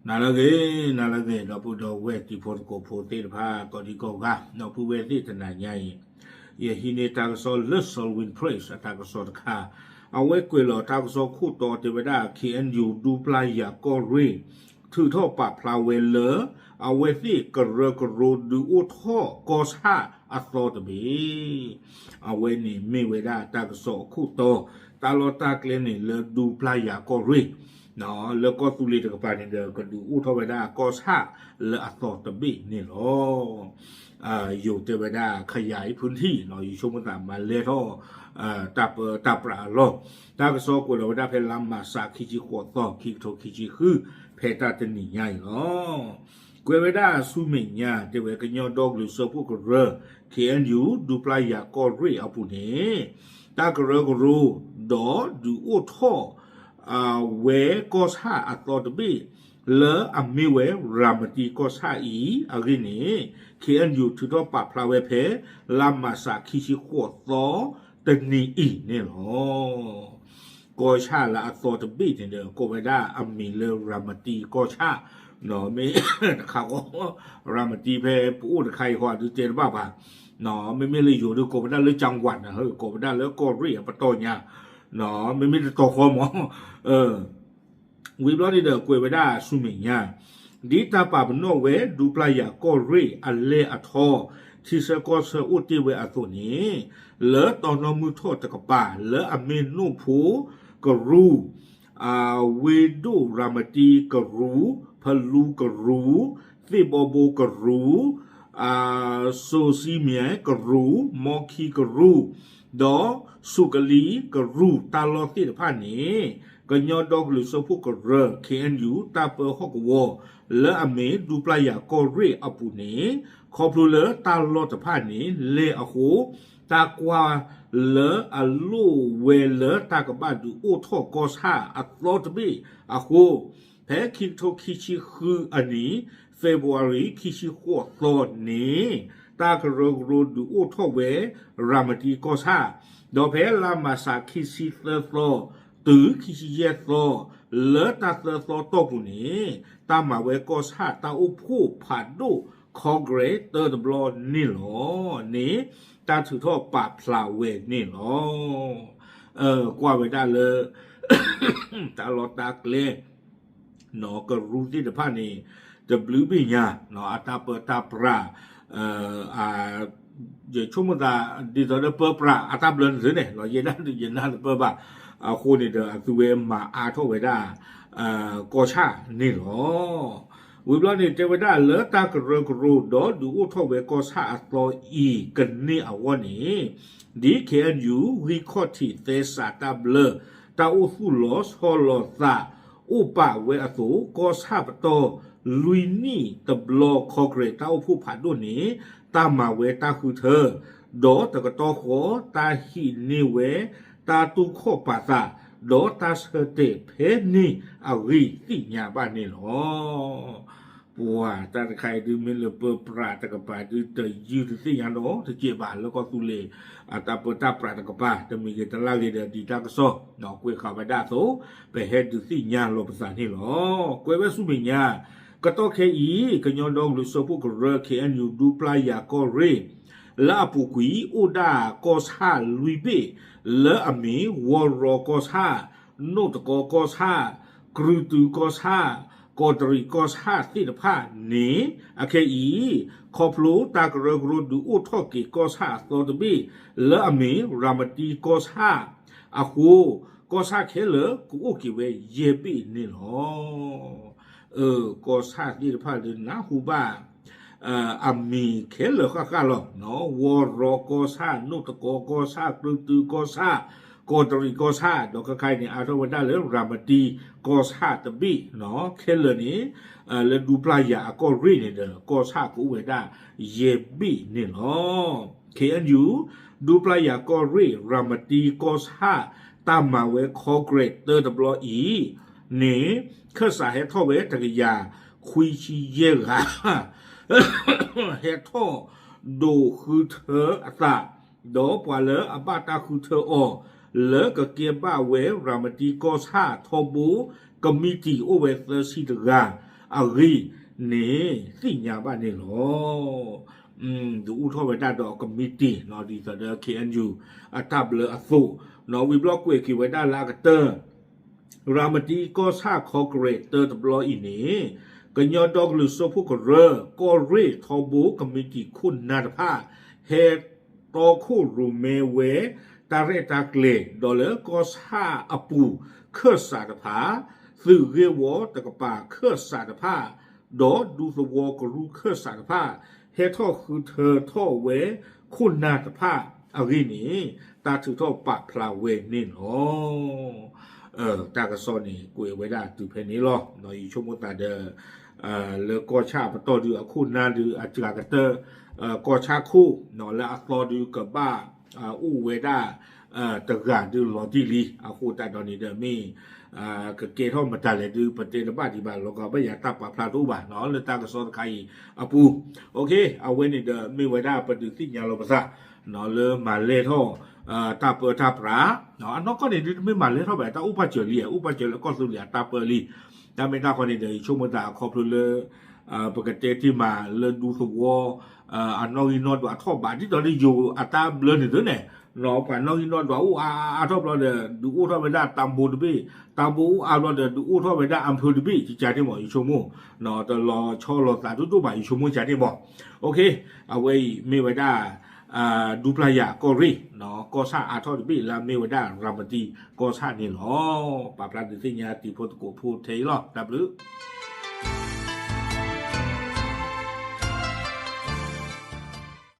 နၤလၢအဂ့ၤ, နၤလၢအဂ့ၤ ဒီပုၢ်ဒီဝဲၢ်တံၤဖိသကိးဖိသ့ၣ်တဖၣ် ကိးဒံကိးဂၤ ဒီပုၢ်ဝဲၢ်သ့ၣ်တနၤညါအံၤ, ယဟံးန့ၢ်တၢ်ကစီၣ်လၢ Soul Winning Press အတၢ်ကစီၣ်တခါ, အဝဲကွဲးလီၤတၢ်ကစီၣ်ခိၣ်တီတဲဝဲဒၣ် ခ့ၣ်အဲၣ်ယူၣ် ဒူပျၢ်ယၤကီၢ်ရ့ၣ် ထုးထီၣ်ပာ်ဖျါဝဲလၢ အဝဲသ့ၣ်ကရၢကရိဒုးအိၣ်ထီၣ်ကီၢ်ဆၣ်အသီတဘ့ၣ် အဝဲန့ၣ်မ့ၢ်ဝဲဒၣ်တၢ်ကစီၣ်အခိၣ်တီ, တၢ်လီၢ်တၢ်ကျဲန့ၣ်လၢဒူပျၢ်ယၤကီၢ်ရ့ၣ်, လၢကီၢ်သူလ့ၤတကပၤန့ၣ်ဒီး ကဒုးအိၣ်ထီၣ်ဝဲဒၣ်ကီၢ်ဆၣ်လၢအသီတဘ့ၣ်န့ၣ်လီၤ. ယိၤတဲဝဲဒၣ် ခယၤအံၤဖုထံၣ် ယဆိကမိၣ်သးမၤလဲၢ်ထီၣ် တၢ်ပၢတၢ်ပြးအလီၢ်, တၢ်ကစီၣ်ကွဲးလီၤဝဲဒၣ်ဖဲလါမၢ်ၡး ခံဆံဃိးသီ ခံကထိခံဆံဃု ဖဲတၢ်တနံၤညါအံၤလီၤ. ကွဲးဝဲဒၣ်ဆူမဲာ်ညါ တဲဝဲကညီဒီကလုာ်စၢဖှိၣ်ကရၢ ခ့ၣ်အဲၣ်ယူၣ် ဒူပျၢ်ယၤကီၢ်ရ့ၣ်အပူၤန့ၣ် တၢ်ကရၢကရိ ဒီးဒုးအိၣ်ထီၣ် ဝဲကီၢ်ဆၣ်အသီတဘ့ၣ် လၢအမ့ၢ်ဝဲရၤမတံကီၢ်ဆၣ်အံၤအဂ့ၢ်န့ၣ် ခ့ၣ်အဲၣ်ယူၣ် ထုးထီၣ်ပာ်ဖျါဝဲဖဲ လါမၢ်ၡး ခံဆံဃိးသီ တနံၤအံၤန့ၣ်လီၤ. ကီၢ်ဆၣ်လၢအသီတဘ့ၣ်န့ၣ်ဒီး ကိးဝဲဒၣ်အမံၤလၢရၤမတံကီၢ်ဆၣ်, မ့ၢ်တခါဃီ ရၤမတံဖဲပအိၣ်တခါအံၤဃီ ဒုးတဲတဘၣ်ဘၣ်, မ့မ့ၢ်လၢယိၤဒုးကိးဝဲဒၣ်လၢ ကၠၣ်ဝၣ် နၤဧၢ, ကိးဝဲဒၣ်လၢကီၢ်ရ့ၣ်အပတီၢ်ညါ, မ့မ့ၢ်တတီၤဃီမး ဝံၤဘျီန့ၣ်ဒီးကွဲးဝဲဒၣ်ဆူမဲာ်ညါ, ဒ်တၢ်ပာ်ပနီၣ်ဝဲဒူပျၢ်ယၤကီၢ်ရ့ၣ်အလဲၢ်အထီ, ထံဆၢကီၢ်ဆၢအိၣ်တ့ၢ်ဝဲအသိးန့ၣ်, လၢတီနီမုၢ်ထီၣ်တကပၤ လၢအမ့ၢ်နိၣ်ဖိကရူၢ်, ဝ့ဒိၣ်ရၤမတံကရူၢ်, ဖလူကရူၢ်, သ့ၣ်ဘီဘိကရူၢ်, စိၤစံမၠဲၣ်ကရူၢ်, မီခံကရူၢ်, ဒီးစူးကလံကရူၢ် တၢ်လီၢ်သ့ၣ်တဖၣ်န့ၣ်, ကညီဒီကလုာ်စၢဖှိၣ်ကရၢ ခ့ၣ်အဲၣ်ယူၣ် တၢ်ပၢဟီၣ်ကဝီၤ လၢအမ့ၢ်ဒူပျၢ်ယၤကီၢ်ရ့ၣ်အပူၤန့ၣ်, ခီဖျိလၢတၢ်လီၢ်တဖၣ်န့ၣ် လဲၢ်အဃိ, တၢ်ကွၢ်လၢအလိၣ်ဝဲလၢတၢ်ကဘၣ်ဒုးအိၣ်ထီၣ်ကီၢ်ဆၣ်အသီတဘ့ၣ်အဃိ, ဖဲခံကထိခံဆံဃုအနံၣ် February ခံဆံဃိးသီန့ၣ်, တၢ်ကရၢကရိဒုးအိၣ်ထီၣ်ဝဲ ရၤမတံကီၢ်ဆၣ်, ဒီးဖဲလါမၢ်ၡး ခံဆံသၢသီ တုၤခံဆံယဲၢ်သီ လၢတၢ်သၢသီတီၢ်ပူၤန့ၣ်, တၢ်မၤဝဲကီၢ်ဆၣ်တၢ်အိၣ်ဖှိၣ်ဖးဒိၣ် Congress တၢတဘျီန့ၣ်လီၤန့ၣ်, တၢ်ထုးထီၣ်ပာ်ဖျါဝဲန့ၣ်လီၤ. ကွၢ်ဝဲဒၣ်လၢ တၢ်လီၢ်တၢ်ကျဲ ကရူၢ်သ့ၣ်တဖၣ်န့ၣ် တဘျုးဘ့ၣ်ညါ အတၢ်ပၢတၢ်ပြး ယဆိကမိၣ်သး ဒ်သိးဒီးပၢပြးအတၢ်ဘျၢန့ၣ်သုန့ၣ် လီၤယဲဒၣ်ဒုးယနၢ်တပၢၢ်ဘၣ်. အဃိန့ၣ်ဒီး အသုဝဲမၤအါထီၣ်ဝဲဒၣ် ကီၢ်ဆၣ်န့ၣ်လီၤ. ဝံၤဘျီန့ၣ် တဲဝဲဒၣ်လၢတၢ်ကရၢကရိ ဒီးဒုးအိၣ်ထီၣ်ဝဲကီၢ်ဆၣ်အသီအံၤကန့ၢ်အဂီၢ်န့ၣ်, ဒ် ခ့ၣ်အဲၣ်ယူၣ် ဂံၢ်ခီၣ်ထံးသဲစးတၢ်ဘျၢ တၢ်အိၣ်သူၣ်လီၤဆီလီၤသး အိၣ်ပာ်ဝဲအသိး, ကီၢ်ဆၣ်ပတီၢ်လွံၢ်နံၣ်တဘျီ Congress တၢ်အိၣ်ဖှိၣ်ဖးဒိၣ်န့ၣ် တၢ်မၤဝဲတၢ်ဃုထၢ, ဒီးတကတီၢ်ဃီ တၢ်ဟံးန့ၢ်ဝဲ တၢ်တူၢ်ခီၣ်ပာ်သး, ဒီးတၢ်ဆၢတဲာ်ဖဲန့ၣ်အဂ့ၢ်သ့ၣ်ညါဘၣ်န့ၣ်လီၤ. ပှၤတၢ်တခါအံၤဒုးမ့ၢ်လၢပၢပြးတကပၤဒုးတယုၢ်တသ့ၣ်ညါနီတစဲးဘၣ် လၢကီၢ်သူလ့ၤ အတၢ်ပၢတၢ်ပြးတကပၤ တမံၤဂ့ၤတလၢ်ဂ့ၤဒီး ဒ်တၢ်ကစီၣ်ကွဲးဃာ်ဝဲဒၣ်အသိး ပဟဲဒုးသ့ၣ်ညါလီၤပသးန့ၣ်လီၤ. ကွဲးဝဲဆူမဲာ်ညါ, ကတီၢ်ခဲအံၤ ကညီဒီကလုာ်စၢဖှိၣ်ကရၢ ခ့ၣ်အဲၣ်ယူၣ် ဒူပျၢ်ယၤကီၢ်ရ့ၣ် လၢအပူၤကွံာ်အိၣ်ဒၣ်ကီၢ်ဆၣ်လွံၢ်ဘ့ၣ် လၢအမ့ၢ် ဝီရီကီၢ်ဆၣ်, နိၣ်တကီကီၢ်ဆၣ်, ကြုးတုကီၢ်ဆၣ်, ကီးတရံးကီၢ်ဆၣ်သ့ၣ်တဖၣ်န့ၣ် အခဲအံၤ ခီဖျိတၢ်ကရၢကရိဒုးအိၣ်ထီၣ်က့ၤကီၢ်ဆၣ်အသီတဘ့ၣ် လၢအမ့ၢ်ရၤမတံကီၢ်ဆၣ်အဃိ, ကီၢ်ဆၣ်ခဲလၢာ်ကအိၣ်က့ၤဝဲယဲၢ်ဘ့ၣ်န့ၣ်လီၤ. ကီၢ်ဆၣ်သ့ၣ်တဖၣ်လၢနၢ်ဟူဘၣ် အမံၤခဲလၢာ်ဃၣ်ဃၣ်လီၤ. ဝီရီကီၢ်ဆၣ်, နိၣ်တကီကီၢ်ဆၣ်, ကြုးတုကီၢ်ဆၣ်, ကီးတရံးကီၢ်ဆၣ်, ဒီးခဲခါအံၤန့ၣ် အါထီၣ်ဝဲဒၣ်လၢရၤမတံကီၢ်ဆၣ်တဘ့ၣ်, ခဲလၢာ်န့ၣ် လၢဒူပျၢ်ယၤအကီၢ်ရ့ၣ်န့ၣ်ဒီး ကီၢ်ဆၣ်ကအိၣ်ဝဲဒၣ်ယဲၢ်ဘ့ၣ်န့ၣ်လီၤ. ခ့ၣ်အဲၣ်ယူၣ် ဒူပျၢ်ယၤကီၢ်ရ့ၣ် ရၤမတံကီၢ်ဆၣ် တၢ်မၤဝဲ Congress တၢတဘျီအံၤန့ၣ် ခၢၣ်စးဟဲထီၣ်ဝဲတကယၤခွံဆံယဲၢ်ဂၤ ဟဲထီၣ်ဒိးဃုထၢအသး, ဒီးပှၤလၢအဘၣ်တၢ်ဃုထၢအီၤ လၢကကဲဘၣ်ဝဲရၤမတံကီၢ်ဆၣ်ထီဘိ ကမံးတံာ်အိၣ်ဝဲသၢဆံတဂၤ, အဂ့ၢ်န့ၣ်သ့ၣ်ညါဘၣ်န့ၣ်လီၤ. ဒုးအိၣ်ထီၣ်ဝဲဒၣ်ဒီးကမံးတံာ် ဒ်သိးဒီး ခ့ၣ်အဲၣ်ယူၣ် အတၢ်ဘျၢအသိး, ဝံၤဘျီကွဲးက့ၤဝဲဒၣ်လၢအကတၢၢ် ရၤမတံကီၢ်ဆၣ်ခီကရဲးတၢတဘျီအံၤန့ၣ်, ကညီဒီကလုာ်စၢဖှိၣ်ကရၢ ကီၢ်ရ့ၣ်ထီဘိကမံးတံာ်ခိၣ်နၢ်တဖၣ် ဟဲတီခိၣ်ရိၣ်မဲဝဲ တၢ်ရဲၣ်တၢ်ကျဲၤ ဒီးလၢကီၢ်ဆၣ်အပူၤခၢၣ်စးတဖၣ်, သုးဂ့ၢ်ဝီတကပၤခၢၣ်စးတဖၣ် ဒီးဒူသဝီကရူၢ်ခၢၣ်စးတဖၣ် ဟဲထီၣ်ဃုထၢထီၣ်ဝဲခိၣ်နၢ်တဖၣ်အဂ့ၢ်န့ၣ် တၢ်ထုးထီၣ်ပာ်ဖျါဝဲန့ၣ်လီၤ. တၢ်ကစီၣ်န့ၣ် ကွဲးဝဲဒၣ်တုၤဖဲန့ၣ်လီၤ. ယဆိကမိၣ်သးဒီး လၢကီၢ်ဆၣ်အပတီၢ်ဒုးအခိၣ်နၢ်ဒုးအစှၤကတၢၢ် ကီၢ်ဆၣ်ခိၣ် လၢအသီဒုးကဘၣ် အိၣ်ဝဲဒၣ် တဂၤဒုးလီၤတံၢ်လံ. အဃိသတးဒီးန့ၣ်ဒီးမ့ၢ် ကကဲထီၣ်မတၤလဲၣ်ဒုး ပတဲတဘၣ်ဒံးဘၣ် လီၤကီဘၣ်ယၤတၢ်ပာ်ဖျါတအိၣ်ဘၣ် လၢတၢ်ကစီၣ်တခါအံၤအပူၤ. အဝဲန့ၣ်ဒီးမ့ၢ်ဝဲဒၣ်ပဒုးသ့ၣ်ညါလီၤပသး လၢမၤလဲၢ်ထီၣ် တၢ်ပၢတၢ်ပြး အနီၢ်ကီၢ်န့ၣ်ဒုးတမ့ၢ်မၤလဲၢ်ထီၣ်ဘၣ် တၢ်အိၣ်ပာ်စၢၤလံ အိၣ်ပာ်စၢၤလၢကီၢ်သူလ့ၤအတၢ်ပၢလံ. တၢ်မ့ၢ်တၢ်ခီန့ၣ်ဒီး ယဆိကမိၣ်သးအခီဖျိလၢ ပကတဲတ့ၢ်မးလၢဒူသဝီ အနီၣ်ဂံၢ်နီၣ်ဒွးထီၣ်ဘး ဒ်သိးလၢယိၤအတၢ်ဘျၢန့ၣ်သုန့ၣ် ပှၤနီၣ်ဂံၢ်နီၣ်ဒွးအိၣ်အါအါထီၣ်ဘျီဒီး ဒုးအိၣ်ထီၣ်ဝဲဒၣ်တၢ်ဘိတဘ့ၣ်, တၢ်ဘိအိၣ်အါဘျီဒီး ဒုးအိၣ်ထီၣ်ဝဲဒၣ်အဖၢတဘ့ၣ် ကကန့ၣ်မး ယဆိကမိၣ် တလီၤဆီလိာ်သးဒိၣ်ဒိၣ်ဘၣ် ယဆိကမိၣ်ကန့ၣ်မး. အဝဲအံၤမ့ၢ်ဝဲဒၣ် ဒူပျၢ်ယၤကီၢ်ရ့ၣ် ကီၢ်ဆၣ်အါထီၣ်တဘ့ၣ်လၢအမ့ၢ်ဝဲဒၣ်ရၤမတံကီၢ်ဆၣ်န့ၣ်လီၤ. ပာ်ဖျါဒုးသ့ၣ်ညါတံၤဖိသကိးဖိထဲအံၤလီၤ. တၢ်ဘျုး